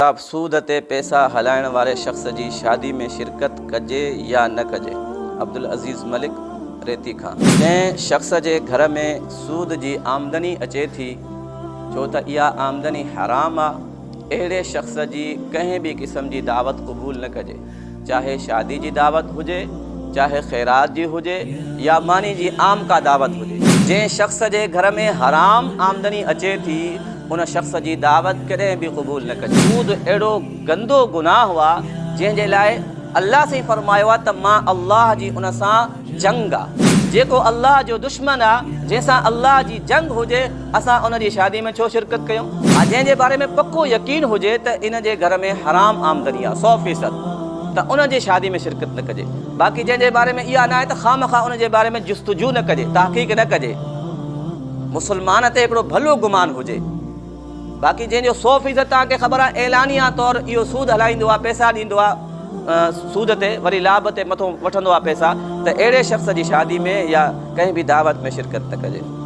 صاحب سود تي پئسا هلائڻ واري شخص جي شادي ۾ شرڪت ڪجي يا نه ڪجي؟ عبدالعزيز ملڪ ريتي کان. جنهن شخص جي گهر ۾ سود جي آمدني اچي ٿي ڇو ته اها آمدني حرام آ اهڙي شخص جي ڪنهن به قسم جي دعوت قبول نه ڪجي چاهي شادي جي دعوت هجي، چاهي خيرات جي هجي يا ماني جي عام ڪا دعوت هجي. جنهن شخص جي گهر ۾ حرام آمدني اچي ٿي، ان شخص جي دعوت ڪڏهن به قبول نه ڪجي. سود اهڙو گندو گناهه آ، جنهن جي لاء الله سائين فرمايو آ ته مان الله جي ان سان جنگ آ. جيڪو الله جو دشمن آ، جنهن سان الله جي جنگ هجي، اسان ان جي شادي ۾ ڇو شرڪت ڪيون؟ ها جنهن جي باري ۾ پڪو يقين هجي ته ان جي گهر ۾ حرام آمدني آ 100% ته ان جي شادي ۾ شرڪت نه ڪجي. باقي جنهن جي باري ۾ اها ناهي ته خامخواه ان جي باري ۾ جستجو نه ڪجي، تحقيق نه ڪجي. مسلمان تي هڪڙو ڀلو گمان هجي. باقي جنهن جو 100% توهان کي خبر آ اعلانيه طور اهو سود هلائيندو آ، پئسا ڏيندو آ سود تي وري لاڀ تي مٿو وٺندو آ پئسا ته اهڙي شخص جي شادي ۾ يا ڪنهن به دعوت ۾ شرڪت نه ڪجي.